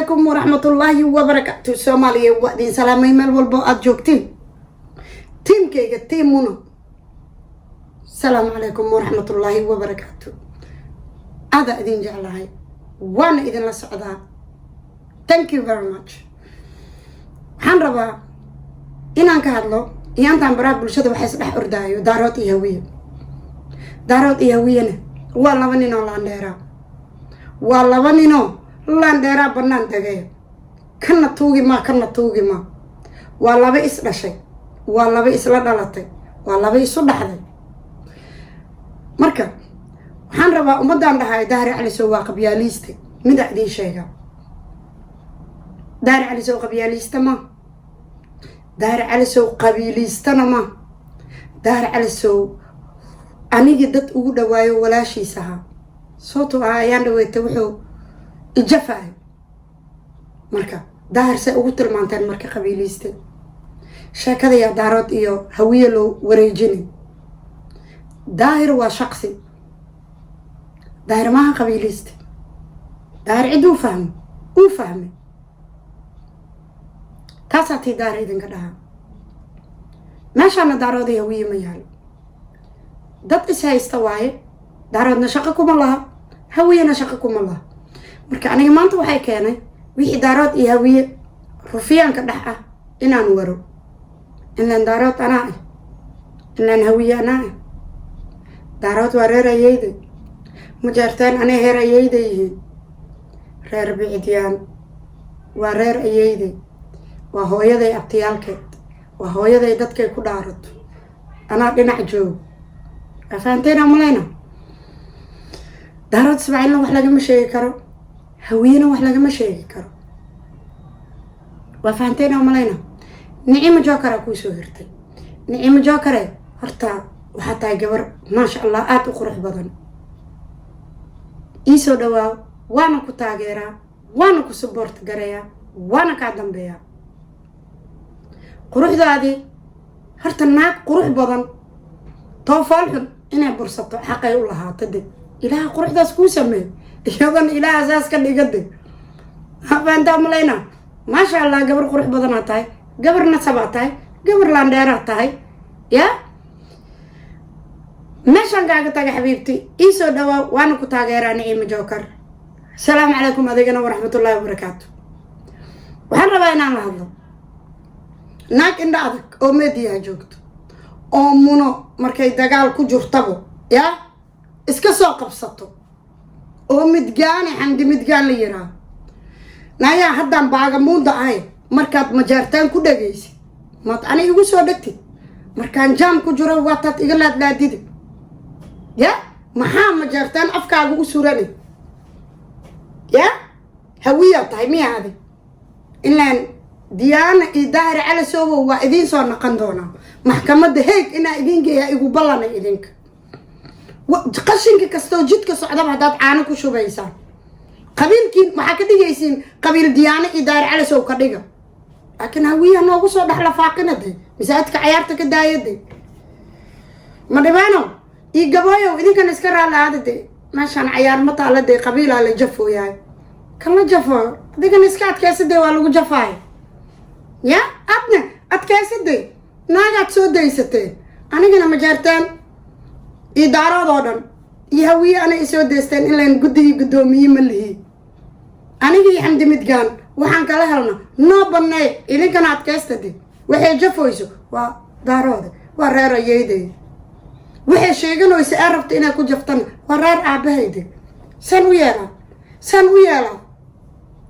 Calaykum waraxmatullaahi wabarakaatu. Soomaaliya waa idin salaamay meel walbo aada joogtiin. Teamkayga, team Muna, asalaamu calaykum waraxmatullaahi wabarakaatu. Aadaa idin jeclahay, waana idinla socdaa. Thank you very much. Waxaan rabaa inaan ka hadlo iyaantaan baraha bulshada waxay isdhex ordaayo Daarood iyo Hawiye. Daarood iyo Hawiyena waa laba ninoo laandheeraa, waa laba ninoo laandheeraa bannaan degaya. Kana tuugi maa, kana tuugi maa. Waa laba is dhashay, waa laba isla dhalatay, waa laba isu dhaxday. Marka waxaan rabaa ummaddaan dhahay Daahir Calisow waa qabyaaliiste. Mida idiin sheega, Daahir Calisow qabyaaliista ma, Daahir Calisow qabiiliistana ma. Daahir Calisow anigii dad ugu dhawaayo walaashiis ahaa, sababtoo ah ayaan dhaweetay wuxuu ijafaay. Marka Daahir say ugu tilmaanteen marka qabiiliiste? Sheekadaya Daarood iyo Hawiye loo wareejinay. Daahir waa shaqsi, Daahir maaha qabiiliiste. Daahir cid uu fahmo uu fahmay, taasaa tii Daahir idinka dhahaa. Meeshaana Daarood iyo Hawiye ma yaalo, dad is haysta waaye. Daaroodna shaqo kuma laha, Hawiyena shaqo kuma laha. Marka aniga maanta waxay keenay wixii Daarood iyo Hawiye rufiyaanka dhex ah inaan waro. Inlaan Daarood anaa ah, inlaan Hawiye anaa ah. Daarood waa reer ayeyday, Mujeerteen anay heer ayeyday yihiin. Reer Bicidyaan waa reer ayeyday, waa hooyaday abtiyaalkeed, waa hooyaday dadkay ku dhaarato. Anaa dhinac joogo, waa fahanteen malayna. Daarood Ismaaciilna wax lagama sheegi karo, Hawiyena wax lagama sheegi karo, waa fahanteen malayna. Nicimo Jokeraa kuusoo hirtay. Nicimo Jokere, horta waxaa tahay gabar maasha Allah aada u qurux badan. Iisoo dhawaaw, waana ku taageeraa, waana ku support garayaa, waana kaa dambeeyaa. Quruxdaadii horta, naag qurux badan toofool xun inay bursato xaqay u lahaato. De Ilaaha quruxdaas kuu sameey, iyadan Ilaaha saas ka dhiga. De fahantaa malayna. Maasha Allah, gabar qurux badanaa tahay, gabar nasabaa tahay, gabar laandheeraa tahay. Ya meeshaan kaaga taga, xabiibti, iisoo dhawaa, waana ku taageeraa. Niciima Joker, asalaamu calaykum adigana waraxmatullaahi wabarakaatu. Waxaan rabaa inaan la hadlo naag indha adag oo mediaha joogto oo Muno markay dagaal ku jirtabo yaa iska soo qabsato, oo Midgaane Xamdi Midgaan la yiraaho. Nayaa haddaan baagamuunda ahay, markaad Majaartaan ku dhagaysid, maad ani igu soo dhegtid. Markaan jaam ku jiro waataad iga laadlaadida. Ya maxaa Majaartaan afkaaga u surani? Ya Hawiyaa tahay miya adi? Ilaan Diyaana iyo Daahir Calasowo waa idiin soo naqan doonaa. Maxkamadda Heeg inaa idiin geeyaa igu ballanay. Idinka qashinka kastoo jidka socdaba haddaad caano ku shubaysaan, qabiilkiin waxaa ka dhigaysiin qabiil Diyaana iyo Daahir Calasow ka dhiga. Laakiin Hawiyaha noogu soo dhexla faaqina de, masaajidka cayaarta ka daayade. Ma dhibaano iyo Gabooyow, idinkan iska raalli aada. De meeshaan cayaar ma taala, dee qabiilaa la jafooyahay. Kan la jafo adigana iska adkaysa, dee waa lagu jafaaya. Ya adna adkaysa, dee naagaad soo daysateen. Anigana Majaartaan iyo Daarood oo dhan iyo Hawiye anay isoo daysteen. Ilaan guddigii guddoomiye ma lihi aniga iyo Xamdi Midgaan waxaan kala helna noo banneey. Idinkana adkaysta, de waxay jafoyso waa Daaroode, waa reer ayeyday. Waxay sheeganaysa ee rabta inay ku jaftana waa reer aabahayde. San u yeelaa, san u yeelaa,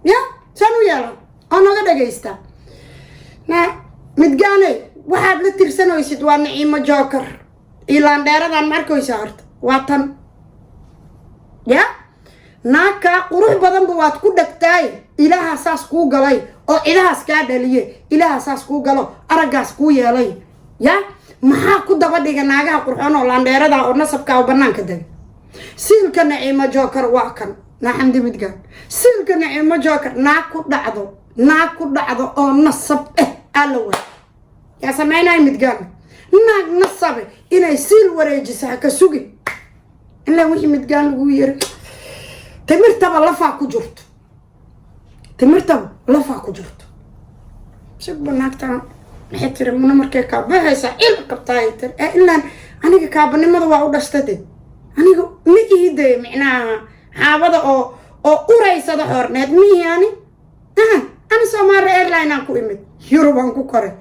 ya san u yeelaa oo naga dhagaysta. Na Midgaaney, waxaad la tirsanaysid waa Naciimo Joker iyo laandheeradan. Ma arkaysa? Horta waa tan ya naagkaa qurux badanba waad ku dhegtaay. Ilaaha saas kuu galay oo cidahaas kaa dhaliye, Ilaaha saas kuu galo, araggaas kuu yeelay. Ya maxaa ku daba dhiga naagaha qurxoon oo laandheerada oo nasabkaa oo banaanka dega? Siilka Naciimo Joker waa kan. Naa Xamdi Midgaan, siilka Naciimo Joker naag ku dhacdo, naag ku dhacdo oo nasab eh alla waa yaa sameynaya. Midgaan naag nasabe inay siil wareejiso ha ka sugin. Ilaa wixii Midgaan lagu yiri, timirtaba lafaa ku jirto. Timirtaba lafaa ku jirto. Sigba naagtan maxay tiri? Muna markay kaabaxaysaa cil qabtaay tiri. Ee ilaan aniga kaabanimada waa u dhashtade. Aniga ma iide micnaha xaabada oo uraysada xoorneed ma ihi ani. Ani Soomaali Airline aan ku imid, Yurub aan ku koray.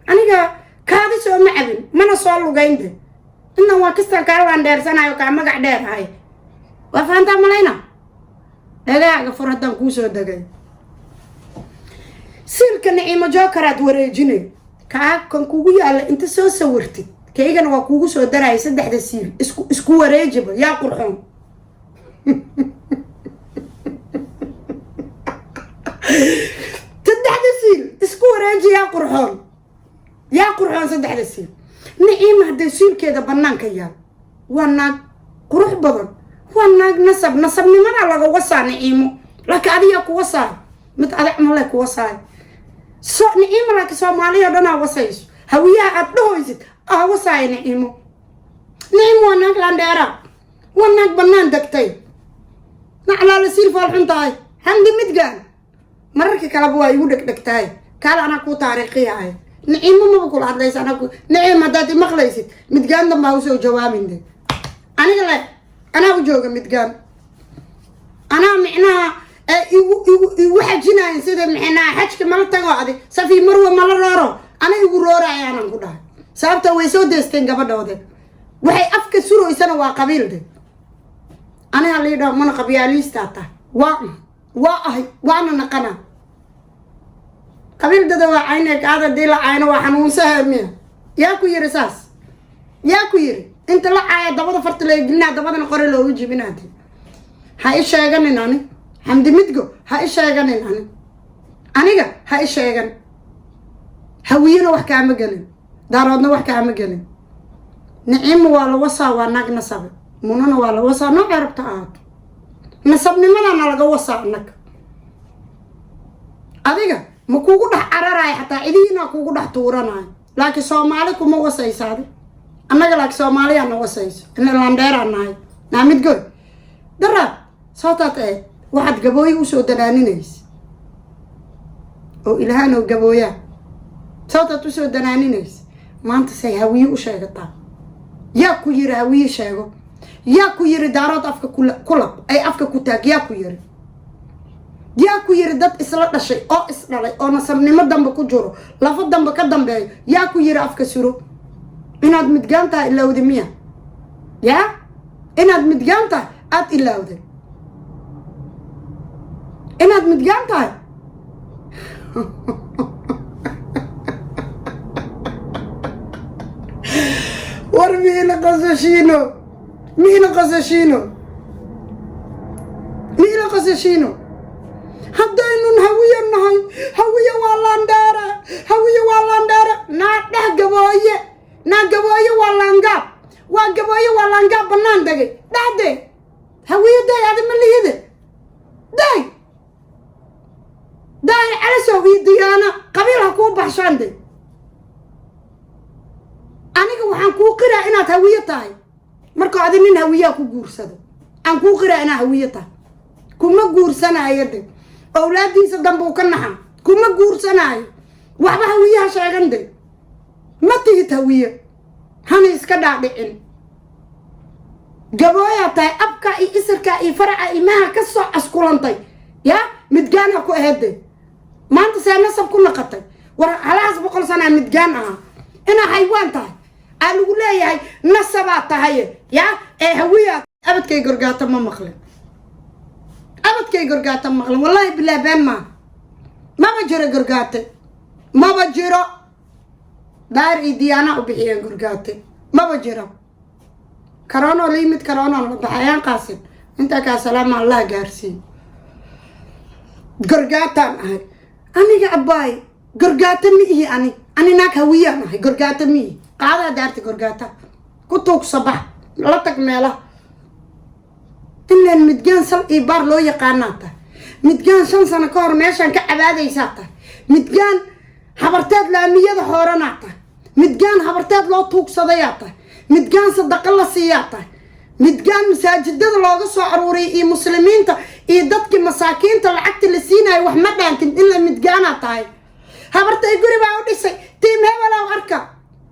Aniga kaadi soo ma cabin, mana soo lugayn de. Intan waa kastaan kaa laandheersanayo, kaa magac dheer ahay. Waa fahantaa malayna? Dhagaaga fur haddaan kuusoo degay. Siilka Naciimo Jookaraad wareejinay kaa kan kugu yaalla inta soo sawirtid, kaygana waa kuugu soo daraya. Saddexda siil isku wareejiba, yaa qurxoon? Saddexda siil isku wareeji, yaa qurxoon? Yaa qurxoon saddexda siil? Naciima hadday siilkeeda banaanka yaal, waa naag qurux badan, waa naag nasab. Nasabnimada laga wasaa Naciimo, laakiin adiyaa ku wasaay mid adag male ku wasaay. So Naciimo, laakiin Soomaaliya o dhanaa wasayso. Hawiyaha aad dhahoysid aa wasaaya Naciimo. Naciimo waa naag landheera, waa naag banaan degtay. Naclaala siil foolxun tahay. Xamdi Midgaan mararka kaleba waa igu dhegdhegtahay. Kaale, anaa kuu taariikhiyahay. Naciimo maba kula hadlaysa. Anaa ku Naciim, haddaad imaqlaysid, Midgaan dambaa usoo jawaabin de. Aniga le anaa u jooga Midgaan, anaa micnaha igu xajinayan sida micnaha xajka mala tago adi Safii Marwa mala rooro, ana igu roorayaanan ku dhahay. Sababta way soo deesteen gabadhoode, waxay afka suroysana waa qabiil de. Aniga liidha mana qabyaaliistaa tahay. Waa ahay, waana naqana qabiil dada. Waa cayne kaada dii la cayno waa xanuunsaha miya? Yaa ku yiri saas? Yaa ku yiri inta la caaya dabada farta laga gelinaa, dabadana qore loogu jibinaade? Ha i sheeganin ani Xamdi Midgo, ha i sheeganin ani. Aniga ha i sheegan. Hawiyena wax kaama gelin, Daaroodna wax kaama gelin. Niciima waa la wasaa, waa naag nasabe. Munana waa la wasaa, noocay rabta ahaato. Nasabnimadana laga wasaa annaga. Adiga ma kugu dhex cararayo, xataa cidihiina kugu dhex tuuranayo, laakiin Soomaali kuma wasaysaadi annaga. Laakiin Soomaaliyaana wasayso ina landheeraan nahay. Naamidgoy daraad sootaad ee waxaad Gabooye usoo danaaninaysa oo Ilahaanoo Gabooyaa sootaad usoo danaaninaysa, maanta say Hawiye u sheegataa. Yaa ku yiri Hawiye sheego? Yaa ku yiri Daarood afka kulab ay afka ku taag? Yaa ku yiri? Yaa ku yiri dad isla dhashay oo is dhalay oo nasabnimo dambe ku jiro, lafo dambe ka dambeeyo, yaa ku yiri afka suro? Inaad midgaan tahay ilowda miya? Yaa inaad midgaan tahay aada ilowday? Inaad midgaan tahay. War miila qasashiino, miila qasashiino, miila qasashiino. Haddaynun Hawiye nahay, Hawiye waa laandheere, Hawiye waa laandheere. Naa dheh Gabooye, naa Gabooye waa laangaab, waa Gabooye, waa laangaab bannaan degay. Dhehde Hawiye day, adi ma lihide day. Daahir Calasow iyo Diyaana qabiil ha kuu baxshaan de. Aniga waxaan kuu qiraa inaad Hawiye tahay markuu adi nin Hawiyaa ku guursado. Aan kuu qiraa inaad Hawiye tahay. Kuma guursanaayo de, owlaadiisa dambe uu ka naxa. Kuma guursanaayo. Waxba Hawiyaha sheegan de, ma tihid Hawiye, hana iska dhaadhicin. Gabooyaa tahay, abka iyo isirka iyo faraca iyo maha ka soo askulantay. Yaa midgaana ku aheedde? Maanta see nasab ku naqatay? War halahaas 100 sanaa midgaan ahaa inaa haywaan tahay aa lagu leeyahay. Nasabaa tahaye yaa ee Hawiyaa. Abadkay gorgaata ma maqlin, abadkay gorgaata ma maqlin. Wallaahi bilaa been maa, maba jiro gorgaate, maba jiro. Daar iyo Diyaana u bixiyeen gorgaate, maba jiro. Karoonoo la yimid, karoonoo la baxayaan. Qaasin intaa kaa salaama Allah gaarsiiyo. Gorgaataan ahay aniga? Abbaay, gorgaata ma ihi ani. Ani naag Hawiyaan ahay, gorgaata ma ihi. Qaadaa daarta gorgaata ku tuugsa, bax la tag meelaha. Ilaan midgaan sal iyo baar loo yaqaanaa tahay. Midgaan 5 sano ka hor meeshaan ka cabaadaysaa tahay. Midgaan habarteed laamiyada xooranaa tahay. Midgaan habarteed loo tuugsadayaa tahay. Midgaan sadaqa la siiyaa tahay. Midgaan masaajidada looga soo aruuriyay iyo muslimiinta iyo dadkii masaakiinta lacagta la siinayo wax ma dhaantin. Ila midgaanaa tahay. Habartay guri baa u dhisay, tiim hebelow arka.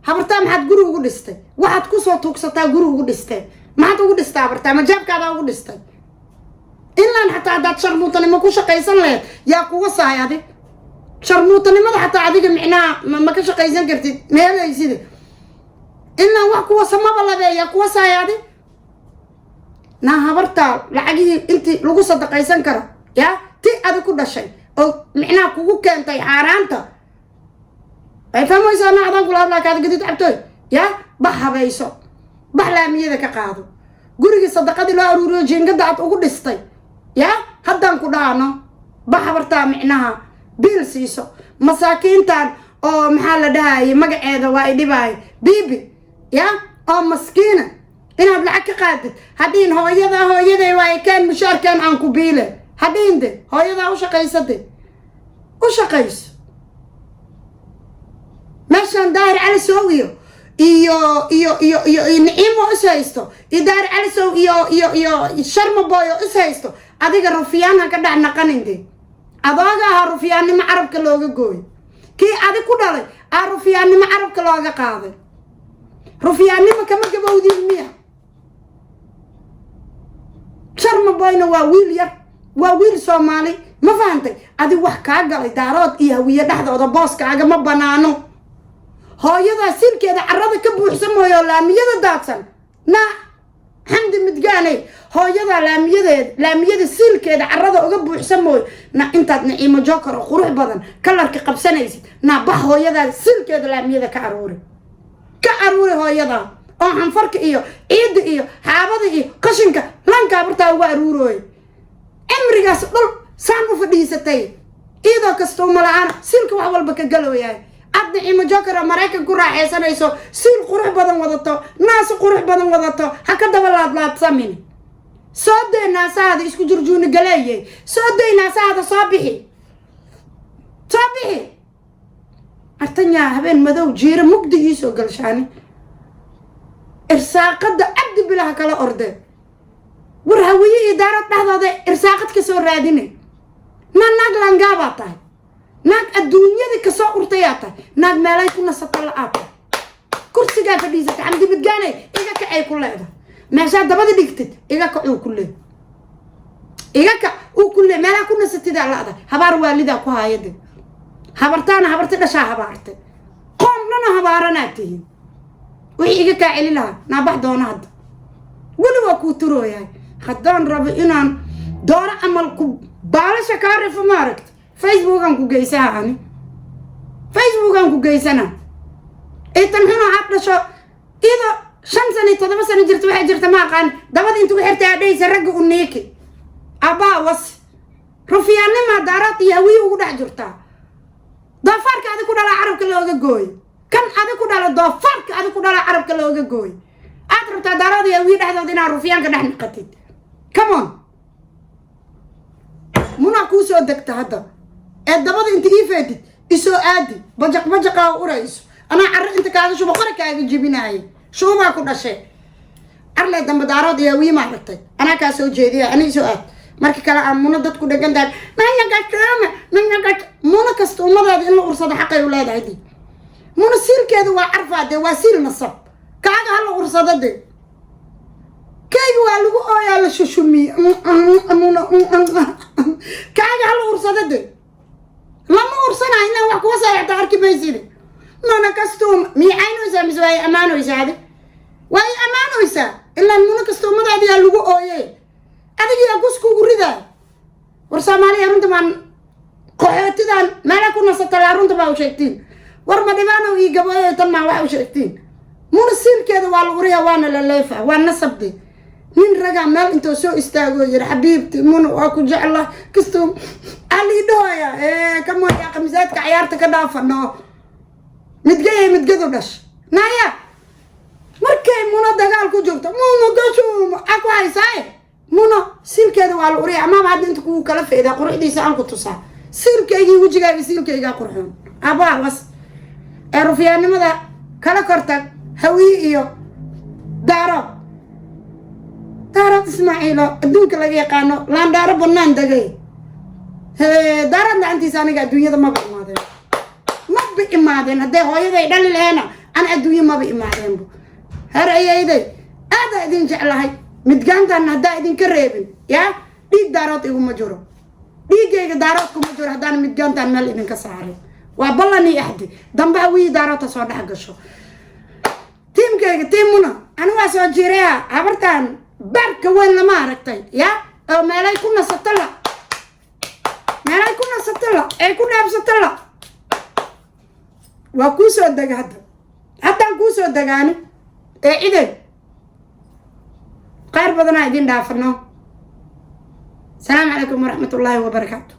Habartaa maxaad guri ugu dhistay? Waxaad kusoo tuugsataa guri ugu dhistay? Maxaad ugu dhistay habartaa? Majaabkaadaa ugu dhistay? Ilaan xataa haddaad sharmuutanimo ku shaqaysan lahayd, yaa kuga sahay adig sharmuutanimada? Xataa adiga micnaha ma ka shaqaysan kartid meelaysida. Ilaan wax kuwa samaba labeeyaa kuwa sahay adi. Naa habartaa lacagihii intii lagu sadaqaysan karo, yaa ti adi ku dhashay oo micnaha kugu keentay xaaraanta ay fahmaysaa. Na adaan kula hadlaa, kaada gadid cabtooy, yaa bax habayso, bax laamiyada ka qaado gurigii sadaqadii loo aruuriyo jiingada aad ugu dhistay. Yaa haddaan ku dhaano, bax habartaa micnaha biil siiso masaakiintan oo maxaa la dhahayay magaceeda waa i dhibaayo, bibi, yaa oo maskiina inaad lacag ka qaadid. Hadhiin hooyada, hooyaday waaye, keen mushaarkeen aan ku biile hadhiin. De hooyadaa u shaqaysade, u shaqayso. Meeshaan Daahir Cali Sow iyo Niciimo is haysto, iyo Daahir Cali Sow iyo Sharma Boy oo is haysto, adiga rufyaan ha ka dhex naqanin. De adooga ahaa rufyaannimo carabka looga gooyo. Kii adi ku dhalay aa rufyaannimo carabka looga qaaday. Rufyaannimo kama gabowdin miya? Sharma Boyna waa wiil yar, waa wiil Soomaali, ma fahantay? Adi wax kaa galay Daarood iyo Hawiye dhexdooda booskaaga ma banaano. Hooyadaa silkeeda carada ka buuxsan mooyo oo laamiyada daadsan. Na Xamdi Midgaaney, hooyadaa laamiyadeeda, laamiyada siilkeeda carada uga buuxsan mooyo. Na intaad Naciimo Joker oo qurux badan kalarka qabsanaysid, na bax hooyadaa siilkeeda laamiyada ka aruuri, ka aruuri hooyadaa oo xanfarka iyo ciidda iyo xaabada iyo qashinka lankaa bartaa uga aruurooy. Cimrigaas dhul saan u fadhiisatay iyadoo kasta uma la-aana siilka wax walba ka galooyahay. Aad Naciimo Joker oo Maraykan ku raaxaysanayso, siil qurux badan wadato, naas qurux badan wadato, ha ka daba laadlaadsamin. Soo day naasahaada, isku jurjuuni galeeyey. Soo day naasahaada, soo bixi, soo bixi. Artanyaa habeen madow jiiro mugdi iisoo galshaani irsaaqada Cabdi Bilaha kala orde. War Hawiye iyo Daarad dhexdooda irsaaqad ka soo raadinay. Na naag langaabaa tahay, naag adduunyada kasoo urtayaa tahay, naag meelay ku nasata la-aad tahay. Kursigaa fadhiisatay, Xamdi Midgaaney, iga kacay ku leedahay. Meeshaa dabada dhigtid iga kac uu ku leey, iga kac uu ku leey. Meelaa ku nasatidaa la-da. Habaar waalidaa ku haayade. Habartaana habarti dhashaa habaartay, qoom dhana habaaranaad tihiin. Wixii iga kaa celi lahaa naabax doona hadda weli waa kuu turooyahay. Haddaan rabo inaan dooro camal ku baalasha kaa rifo, maaragta, Facebookan ku geysaha. Ani Facebookan ku geysana. Itan xuna aad dhasho, iyadoo 5 sano iyo 7 sano jirta, waxay jirta ma aqaan, dabada inta ku xirtay aad dhehaysa ragga u niiki. Abbaa was rufiyaannima Daaraad iyo Hawiye ugu dhex jirtaa. Doofaarka adi ku dhalaa carabka looga gooy. Kan adi ku dhalo, doofaarka adi ku dhalaa carabka looga gooy. Aad rabtaa Daaraad iyo Hawiye dhexdooda inaad rufiyaanka dhex naqatid. Come on, Munaa kuu soo degta hadda ee dabada inta ii feedid isoo aadi. Bajaq bajaqaa urayso, anaa carro inta kaaga shubo qora kaaga jebinaaya. Shuubaa ku dhashay arle dambe. Daarood iyo Hawiye ma aragtay? Anaa kaa soo jeediya, ani isoo aad. Marka kale aan Muno dadku dhegan tahay, managasooma managa. Muno kasta ummadaada in la ursado xaqay u leedahay. Di Muno siilkeedu waa carfaa, dee waa siil nasab. Kaaga hala ursado, de kayga waa lagu ooyaa, la shushumiye. Kaaga hala ursado, de lama ursanayo. Inaan wax kuwa saexta arki mayside. Mana kastuum miicaynaysaa mise waa ammaanoysaa? Adi waa i ammaanoysaa. Ilaan Muno kasta ummadaadiyaa lagu ooyey, adigiyaa gus kugu ridaa. War Soomaaliya, runta maan qaxootidan meela ku nasatalaa, runta baa u sheegtiin. War ma dhibaanow ii gabooyo, tan maa wax u sheegtiin. Muna siilkeeda waa la uriyaa, waana la leefa, waa nasabde. Nin ragaa meel intoo soo istaagoo yiri, "Xabiibti Muna, waa ku jecla kastoo alii dhahooya." Kamoya khamiisaadka cayaarta ka dhaafano. Midgaya midgadu dhash naya. Markay Muna dagaal ku joogto, Muna gashuuma a ku haysaaye. Muna siilkeeda waa la uriya. Amaaba hadda inta kugu kala feedaa quruxdiisa aan ku tusaa. Siilkaygii wejigaaga siilkaygaa qurxoon. Abaa was ee rufyaannimada kala kortag Hawiye iyo Daaro. Daarood Ismaaciilo adduunka laga yaqaano, laandhaaro bannaan degay. Daarood la-aantiisa aniga adduunyada maba imaadeen, maba imaadeen. Hadday hooyaday dhali laheena, ana adduunye maba imaadeenbu. Her ayayday, aadaa idin jeclahay. Midgaantan haddaa idinka reebin, yaa dhiig Daarood iguma jiro, dhiiggayga Daarood kuma jiro. Haddaan midgaantan meel idinka saarin, waa ballan iyo axdi dambe. Hawiyii Daaroodta soo dhex gasho tiimkayga, tiimuna ani waa soo jireya. Habartan baarka weyn lama aragtay ya, oo meelay ku nasato la, meelay ku nasato la, ay ku dhaabsato la. Waa kuu soo dega hadda, haddaan kuu soo degaani ee ciday qaar badanaa idin dhaafano. Asalaamu calaykum waraxmat ullaahi wabarakaatu.